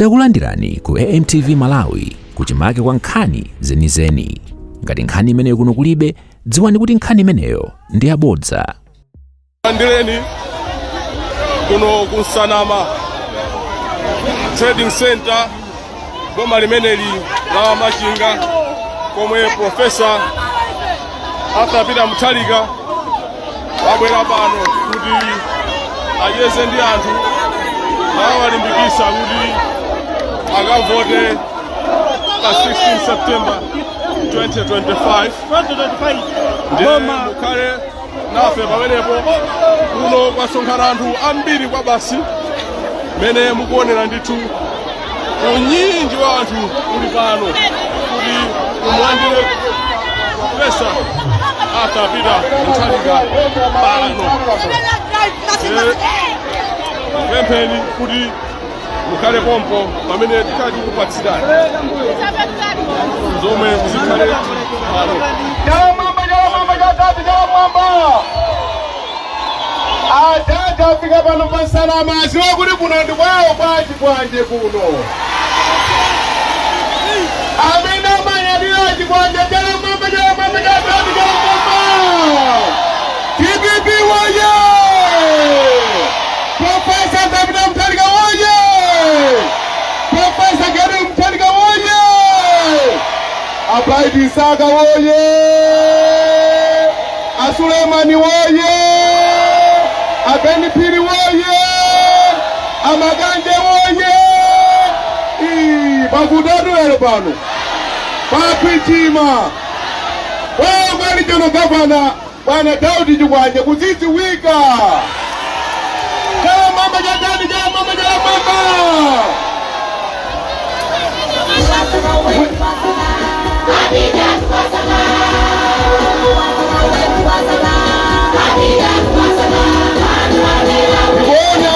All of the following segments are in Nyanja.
Takulandirani ku AMTV Malawi kuchimake kwa nkhani zenizeni. Ngati nkhani imeneyo kuno kulibe, dziwani kuti nkhani imeneyo ndi yabodza. Landireni kuno ku Nsanama Trading Center, boma limeneli la Machinga, komwe Profesa Arthur Peter Mutharika wabwera pano kuti acheze ndi anthu nawalimbikitsa kuti akavote pa 16 September 2025. Ndiye mukhale nafe pamenepo. Kuno kwasonkhana anthu ambiri kwa basi, mene mukuonera ndithu unyinji wa anthu uli pano kuti umulandire Profesa Arthur Peter Mutharika pano. Pempheni kuti mukhale pompo pamene tikhale tikupatsirani zomwe zikhale pano. Chala mwamba, chala mwamba, chatatu, chala mwamba. Adadi afika pano pa Nsanama, aziwa kuti kuno ndi kwawo kwa Chikwanje kuno. Amene amanyadira Chikwanje, chala mwamba, chala mwamba, chatatu, chala mwamba. DPP woye! Profesa Peter Mutharika woye! Profesa Gertrude Mutharika woye! A Bright Msaka woye! A Sulemani woye! A Ben Phiri woye! A Makanje woye! Pakutatu lero pano papitima kwali chono gavana bwana Daudi Chikwanje kuzidziwika. Chala mwamba, chatani, chala mwamba, chala mwamba. Ndikuona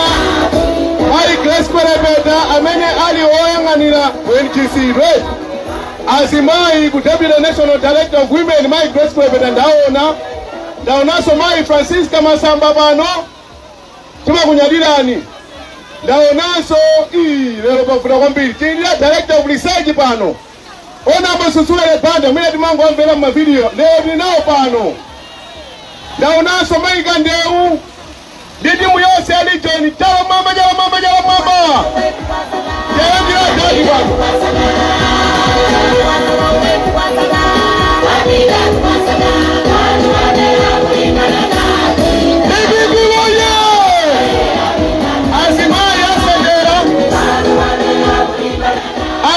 Mayi Grace Kwelepeta amene ali woyang'anira ku NGC, right? Azimayi ku Deputy National Director of Women, Mayi Grace Kwelepeta ndaona. Ndaonanso Mayi Francisca Masamba pano, timakunyadirani. Ndaonanso lero pavuta kwambiri, tili Director of Research pano, Honorable Susuwele Banda, mwina timangomvera mmavidiyo, lero tili nawo pano. Ndaonanso Mayi Kandeu ndi timu yonse ya region. Chala mwamba, chala mwamba, chala mwamba. Talandira dadi pano. DPP woye! Azimayi asendera,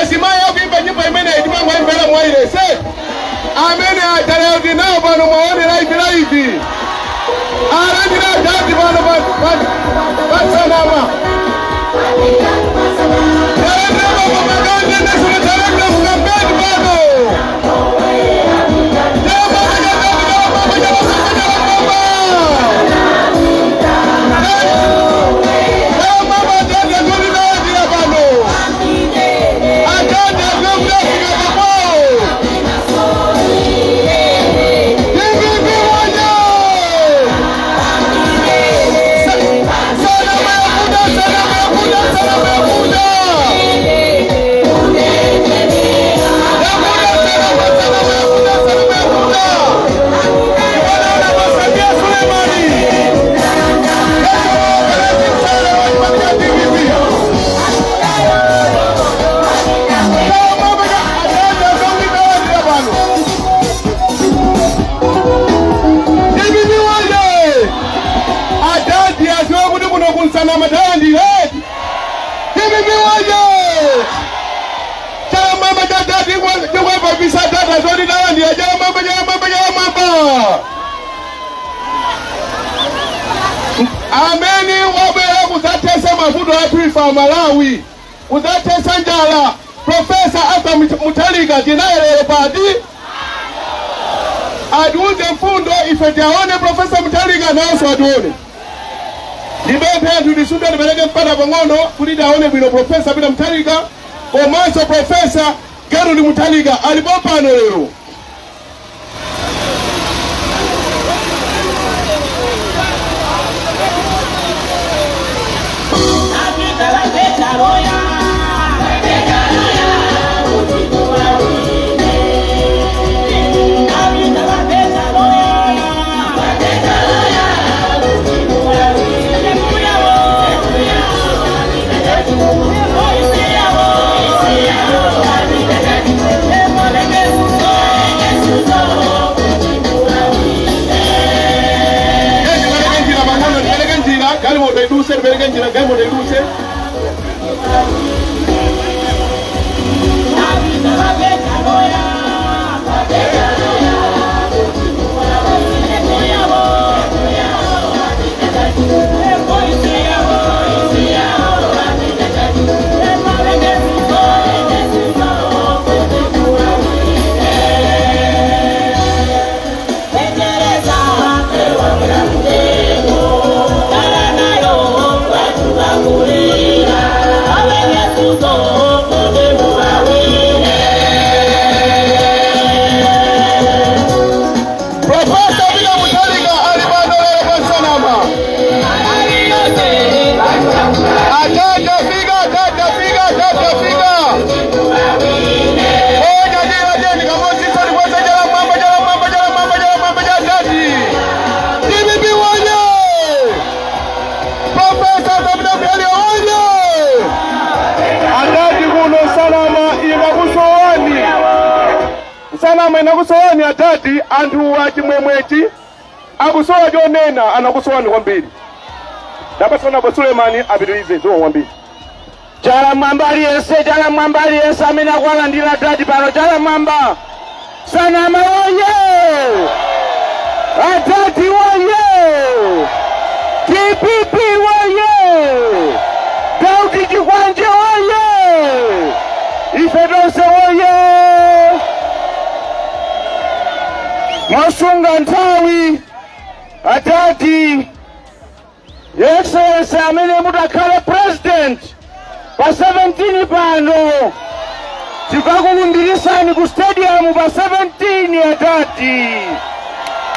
azimayi akuimba nyimbo imeneyi timangoimvera mwairese, amene ajalero tinawo pano, mwaone live live. Alandira dadi pano pa Nsanama. Talandira Baba Makande, National Director of Campaign pano. Chala mwamba, chatatu, chala mwamba, chala mwamba, chala mwamba. Chala mwamba, dadi azuli nalandira pano. Adadi azuli afika pakwawo. DPP woye! Nsanama yakuda, Nsanama yakuda, Nsanama yakuda. Yakuda, Nsanama, Nsanama yakuda, Nsanama yakuda. Wanaona Masamia Sulemani. National Organizing Center wa chipani cha DPP. Chala mwamba, adadi azuli nalandira pano. DPP woye! Adadi aziwe kuti kuno ku Nsanama talandire. DPP woye! Chala mwamba cha dadi chikwapapisa data zoti talandira. Chala mwamba, chala mwamba, chala mwamba. Amene wabwera kudzathesa mavuto athu ife Amalawi, kudzathesa njala, Profesa Arthur Mutharika, tinaye lero pati atiuze mfundo, ife tiaone Profesa Mutharika, nawonso atione. Ndipemphe anthu tisunde, tipereke mpata pang'ono kuti tiaone bwino Profesa Peter Mutharika komanso Profesa Gertrude Mutharika alipo pano lero. Sanama inakusowani adadi. Anthu achimwemwechi akusowa chonena, anakusowani kwambiri. Ndapasana po Sulemani apitirize. Zikomo kwambiri. Chala mwamba aliyense, chala mwamba aliyense amene akuwalandira adadi pano, chala mwamba. Sanama woye! Adadi woye! DPP woye! Daudi Chikwanje woye! Ife tonse woye! Mwasunga nthawi, adadi, Excellency amene mutakhale president pa 17 pano, tikakulumbirisani ku stadium pa 17. Adadi,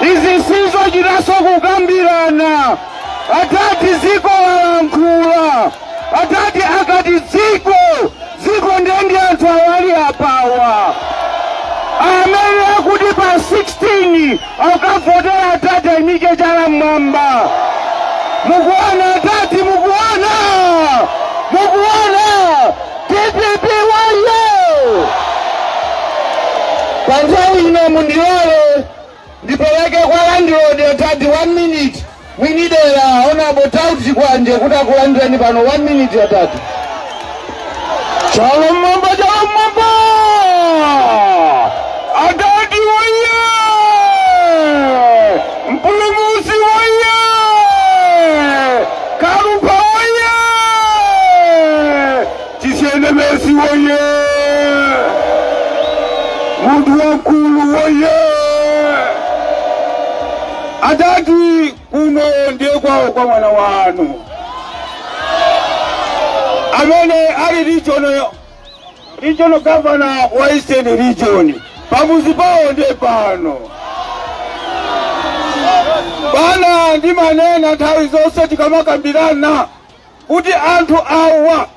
izi sizochitaso kukambirana. Adadi, ziko lalankhula. Adadi, akati dziko, dziko ndendi anthu awali apawa amene akuti pa 16 akavotera adadi, ayimike chala mmwamba. Mukuona adadi? Mukuona? Mukuona? DPP woye! Pa nthawi ino mundilole ndipereke kwa landlord, adadi, 1 minute. Mwinidera Honorable Daud Chikwanje kuti akulandireni pano. 1 minute, adadi. Chala mwamba, chala mwamba! Adadi woye! Mpulumusi woye! Karupa woye! Chishenemesi woye! Muntu wankulu woye! Adadi, kuno ndiye kwawo kwa mwana wanu amene ali regional governor wa Eastern Region. Pamuzi pawo ndiye pano. Bana, ndimanena nthawi zonse tikamakambirana kuti anthu awa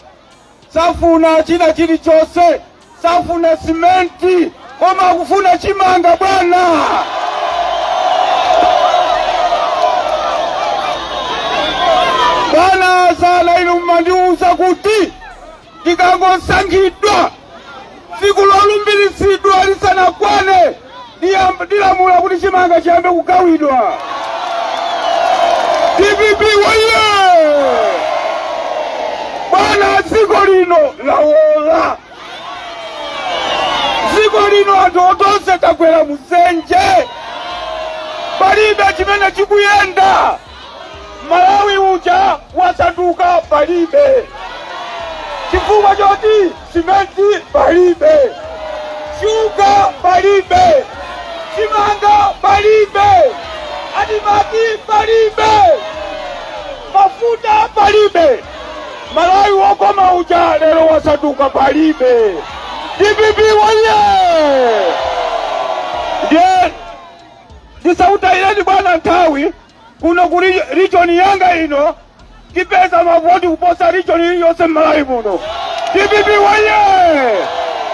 safuna china chilichonse, safuna simenti, koma akufuna chimanga. Bwana, bwana sana, inu mmandiuza kuti ndikangosankhidwa, tsiku lolumbiritsidwa lisanakwane, ndilamula kuti chimanga chiyambe kugawidwa. DPP woye! Bwana, dziko lino lawola. Dziko lino anthu otonse tagwera muzenje, palibe chimene chikuyenda. Malawi uja wasanduka palibe, chifukwa choti simenti palibe, shuga palibe, chimanga palibe, ADMARC palibe, mafuta palibe. Malawi wokoma uja lero wasanduka palibe. DPP woye! Ndiye ndisautayireni bwana nthawi. Kuno ku region yanga ino tipeza mavoti kuposa region iliyonse m'Malawi muno. DPP woye!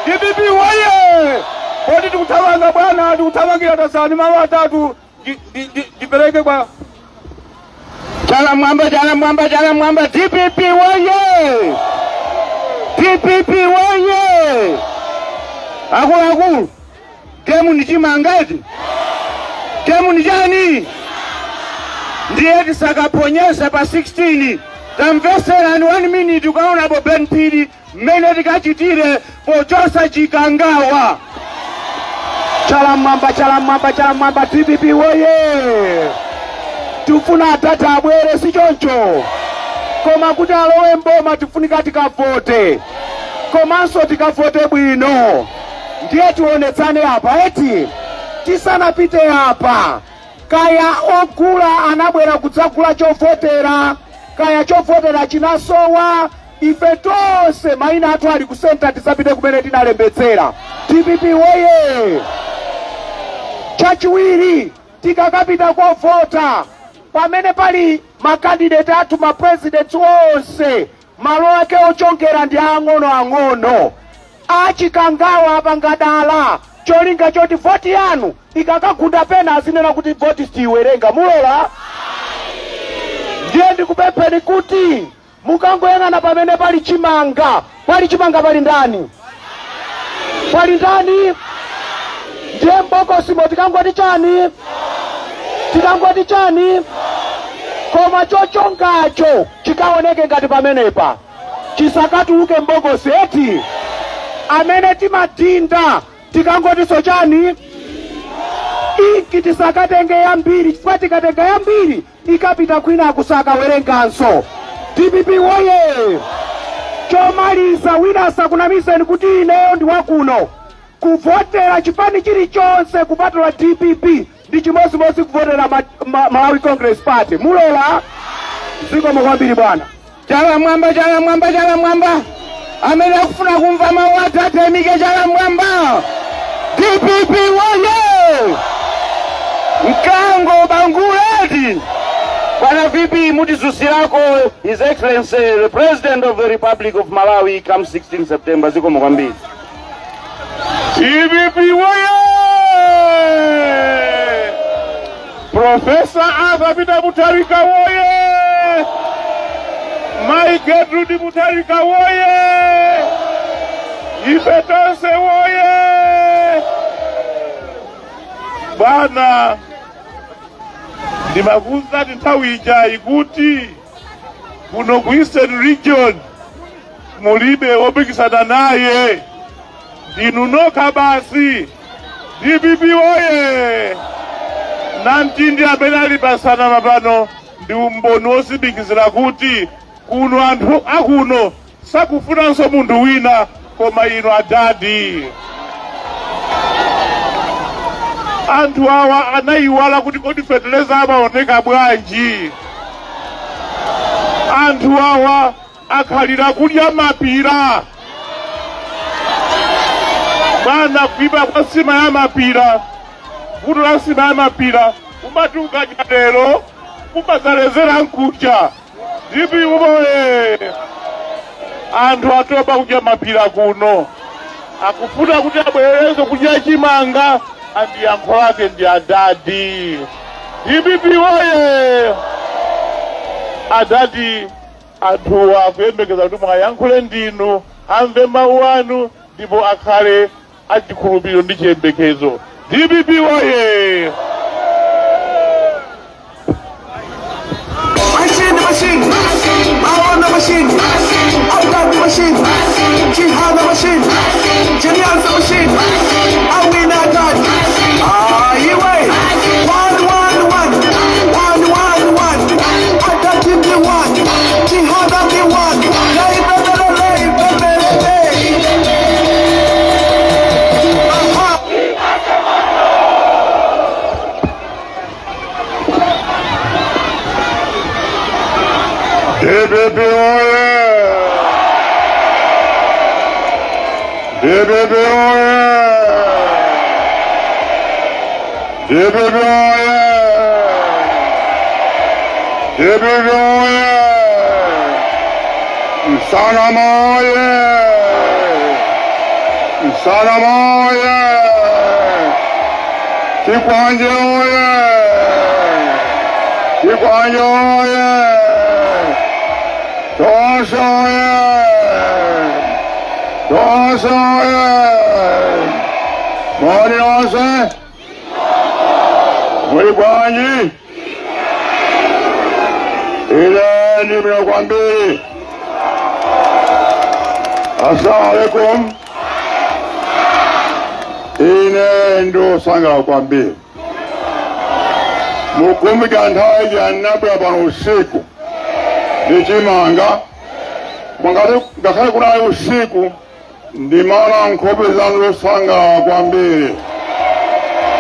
DPP woye! Kodi tikuthamanga bwana, tikuthamangira tasani malo atatu. Ndipereke kwa Chala mwamba, chala mwamba, chala mwamba! DPP woye! DPP woye! Akuluakulu, game ni chimangati, game ni chani? Ndiye tisakaponyesa pa 16. Tamveserani 1 minute ukaonapo Ben Phiri mmene tikachitire pochosa Chikangawa. Chala mwamba, chala mwamba, chala mwamba! DPP woye! Tifuna atati abwere, si choncho? Koma kuti alowe mboma tifunika tikavote, komanso tikavote bwino. Ndiye tionetsane apa eti. Tisanapite apa, kaya ogula anabwera kudzagula chovotera, kaya chovotera chinasowa, ife tonse mayina athu ali ku center, tisapite kumene tinalembetsera. DPP woye! Chachiwiri, tikakapita kovota, pamene pali ma candidate athu, ma presidents onse, malo ake ochongera ndi ang'onoang'ono. Achikangawa apangadala cholinga choti voti yanu ikakagunda pena azinena kuti voti sitiyiwerenga. Mulola? Ndiye ndikupempheni kuti mukangoyang'ana pamene pali chimanga. Pali chimanga pali ndani? Pali ndani? Ndiye mbokosimo tikangoti chani? Tikangoti chani? Koma chochongacho chikaoneke ngati pamenepa, chisakatuluke mbokosi eti. Amene timadinda tikangotinso chani? Inki tisakatenge yambiri, chifukwa tikatenga yambiri ikapita kwina akusakawerenganso. DPP woye! Chomaliza, wina asakunamizeni kuti ineyo ndi wakuno. Kuvotera chipani chilichonse kupatula DPP ndi chimodzimodzi kuvotera Malawi Congress Party. Mulola? Zikomo kwambiri bwana. Chala mwamba, chala mwamba, chala mwamba. Amene akufuna kumva mawu atate ayimike chala mwamba. DPP woye! Mkango banguleti. Bwana VP, mutizusirako His Excellency the President of the Republic of Malawi come 16 September. Zikomo kwambiri. DPP woye! Professor Arthur Peter Mutharika woye! Mai Gertrude Mutharika woye! Ife tonse woye! Bwana, ndimakuwuzani nthawi ija kuti kuno ku Eastern Region mulibe wopikisana naye, ndinu nokha basi. DPP woye! Namtindi amene ali pasanama pano ndi umboni wotsimikizira kuti kuno anthu akuno sakufunanso munthu wina koma inu adadi. Anthu awa anayiwala kuti kodi feteleza amaoneka bwanji. Anthu awa akhalira kudya mapira. Bwana, kuipa kwa nsima ya mapira, vuto la nsima ya mapira, umati ukadya lero umadzalezera nkucha. DPP woye! Anthu atopa kudya mapira kuno, akufuna kuti abwererenso kudya chimanga, and yankho lake ndi adadi. DPP woye! Adadi, anthuwa akuyembekeza kuti mukayankhule ndinu, amve mawu anu ndipo akhale achikhulupiriro ndi chiyembekezo. DPP woye! Machine, machine, Maona machine, Adad machine, Chihana machine, Jenianza machine, Awina Adad. Ah, iwe. 1 1 1 1 1 1. Adad ndi 1, Chihana ndi 1. Lei bebele, lei bebele, lei. Aha. DPP oye! DPP oye! DPP oye! DPP oye! Nsanama oye! Nsanama oye! Chikwanje oye! Chikwanje oye! Tonse oye! Tonse oye! Moni onse! Muli bwanji? Ine ndili bwino kwambiri. Assalamu alaikum. Ine ndosangala kwambiri. Mukumbukira nthawi ija ndinabwera pano usiku ndi chimanga, ngakhale kunali usiku ndimaona nkhope zanu zosangalala kwambiri,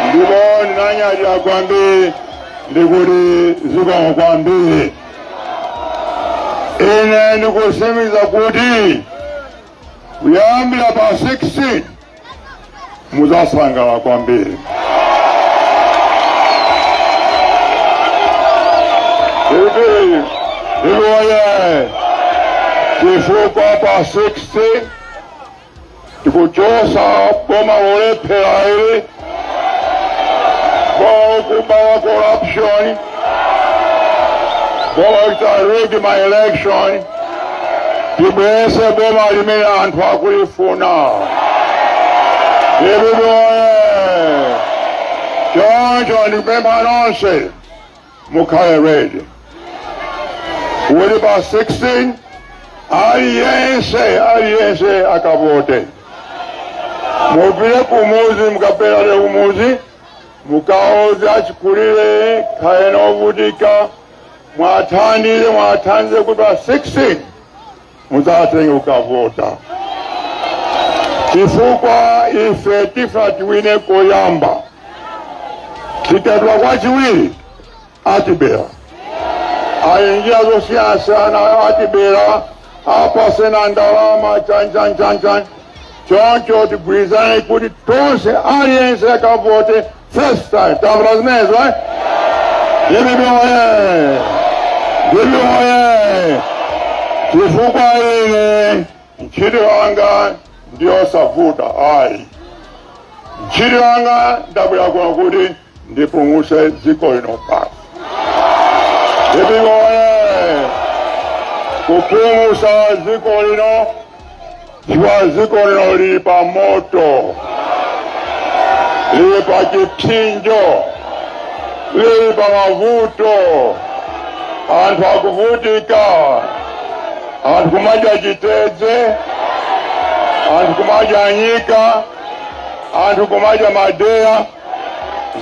ndipo ndinanyadira kwambiri ndikuti zikomo kwambiri. Ine ndikutsimikiza kuti kuyambira pa 16 muzasangalala kwambiri. DPP oye! Chifukwa pa 16 tikuchosa boma lolephera ili, boma lokuba wa corruption, boma lochita rig ma election, tibwerese boma limene anthu akulifuna. DPP oye! Choncho ndikupempha nonse mukhale ready kuti pa 16 aliyense, aliyense akavote. Mupite kumuzi, mukapelale kumuzi, mukauze achikulire khaye novutika, mwathandize, mwathandize kuti pa 16 mudzatenge kukavota, chifukwa ife tifuna tiwine koyamba. Tikatwa kwachiwiri atibera, ayi njira zosiyanasiyana atibera, apasena ndalama chanchanchanchan. Choncho tigwirizane kuti tonse, aliyense akavote first time. Tamvera zimenezo, eh? DPP oye! DPP oye! Chifukwa ine ntchito yanga ndiyosavuta ayi. Ntchito yanga, ndabwera kuno kuti ndipulumutse dziko lino basi. DPP oye! Kupulumutsa dziko lino, chifukwa dziko lino lili pa moto, lili pa chipsinjo, lili pa mavuto. Anthu akuvutika, anthu kumadya chitedze, anthu kumadya nyika, anthu kumadya madeya.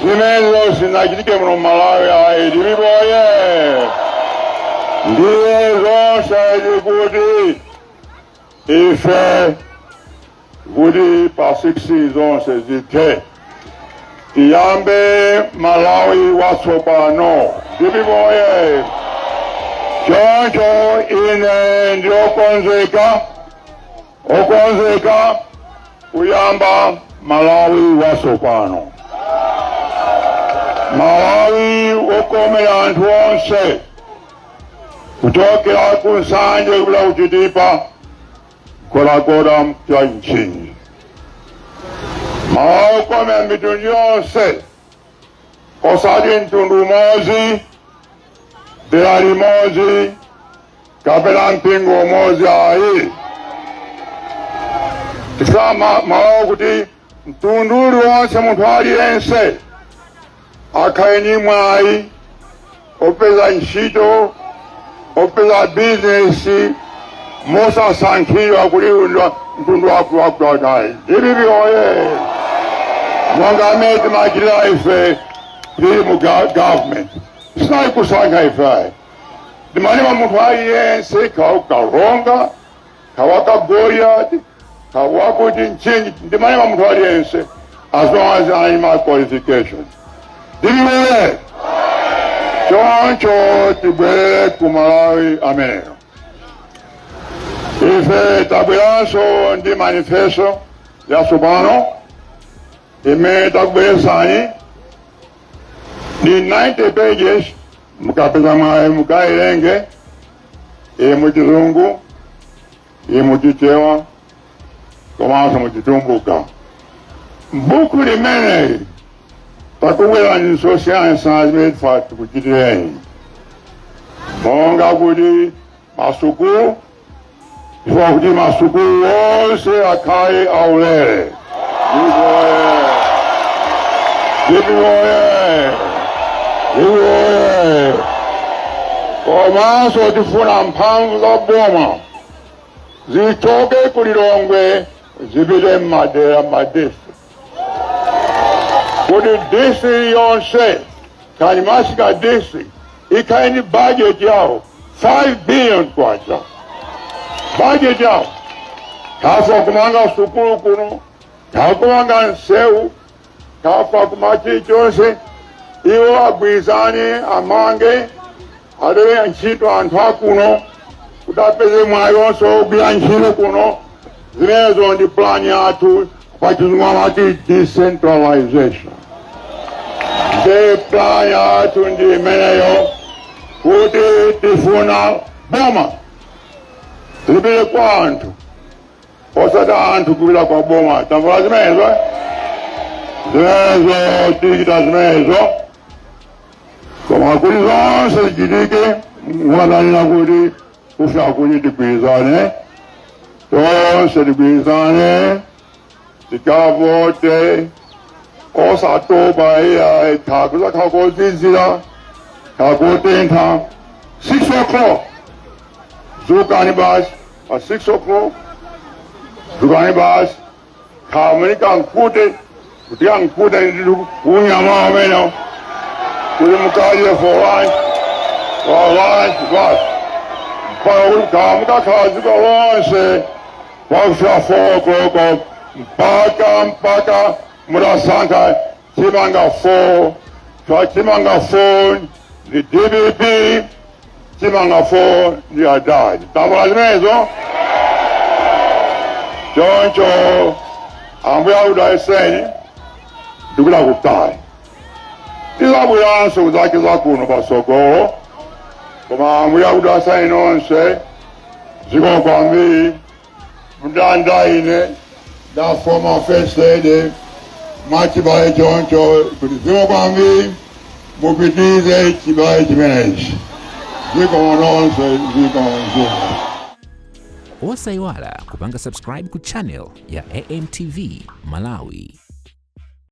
Zimenezo zinachitike muno Malawi ayi. DPP oye! Ndiye zonse zikuti ife kuti pa 16 zonse zithe, tiyambe Malawi watsopano. DPP oye! Choncho ine ndiokonzeka, okonzeka kuyamba Malawi watsopano, Malawi wokomera anthu onse, kuchokera ku Nsanje kupita kuchitipa, Nkhotakota cha Mchinji. Malawi wokomera mitundu yonse, osati mtundu umodzi, dera limodzi kapena mpingo umodzi ayi. Tifuna Malawi kuti mtundu uliwonse, munthu aliyense akhale ni mwayi opeza ntchito, opeza bizinesi, mosasankhidwa kuti mtundu wakuwakuwakayi. DPP oye! Monga amene timachitira ife tili mu government, sinali kusankha ife, timalima munthu aliyense, khawa kuKaronga, khawa ka Goliati, khawa kuti Mchinji, ndimalima munthu aliyense as long as ali ma qualification. DPP oye! Choncho tibwerere ku Malawi ameneyo. Ife tabweranso ndi manifesto yatsopano imene takubweresani, ndi 90 pages. Mukapeza mwayi mukailenge, iyi muchizungu, iyi muchichewa komanso muchitumbuka. Buku limeneli takubwerani zosiyanasiyana zimene tifa tikuchitireni, monga kuti masukulu, chifukwa kuti masukulu onse akhale aulere. DPP oye! DPP oye! DPP oye! Komanso tifuna mphamvu za boma zichoke kulilongwe zipite mmadera, madistrict, kuti district yonse, kani Machinga District, ikhale ndi budget yawo, 5 billion kwacha budget yawo, kafa kumanga sukulu kuno, kakumanga nsewu, kafa kumachi chonse. Iwo agwirizane, amange, alere ntchito anthu akuno kuti apeze mwayi onse ogwira ntchito kuno. Zimenezo ndi plan yathu. Pachizungu amati decentralization. Ndi plan yathu ndi imeneyo, kuti tifuna boma lipite kwa anthu, osati anthu kupita kwa boma. Tamvula zimenezo, eh? Zimenezo tichita zimenezo. Koma kuti zonse zichitike, mukadanena kuti kufuna kuti tigwirizane tonse, tigwirizane. Tikavote osatopa iyayi, kuzakhala kozizira, kakutentha. 6 o'clock dzukani basi, pa 6 o'clock dzukani basi, khamuni kankute kuti kankute unyama amene kuti mukadye for lunch basi, mpaka kuti kamukakhala dziko lonse kwakufika 4 o'clock mpaka mutasankha chimanga 4. Chimanga 4 ndi DPP, chimanga 4 ndi adadi. Tambula zimenezo. Choncho Ambuye akudalitseni. Ndikuda kutali, tizabweranso kudzacheza kuno pasogolo, koma Ambuye akudalitseni nonse. Zikomo kwambiri. Mndanda ine da former First Lady mwachibale choncho kuti zikomo kwambiri, mupitize chibale chimenechi. Zikomo nonse, zikomo, zikomo. Osayiwala kupanga subscribe ku channel ya AMTV Malawi.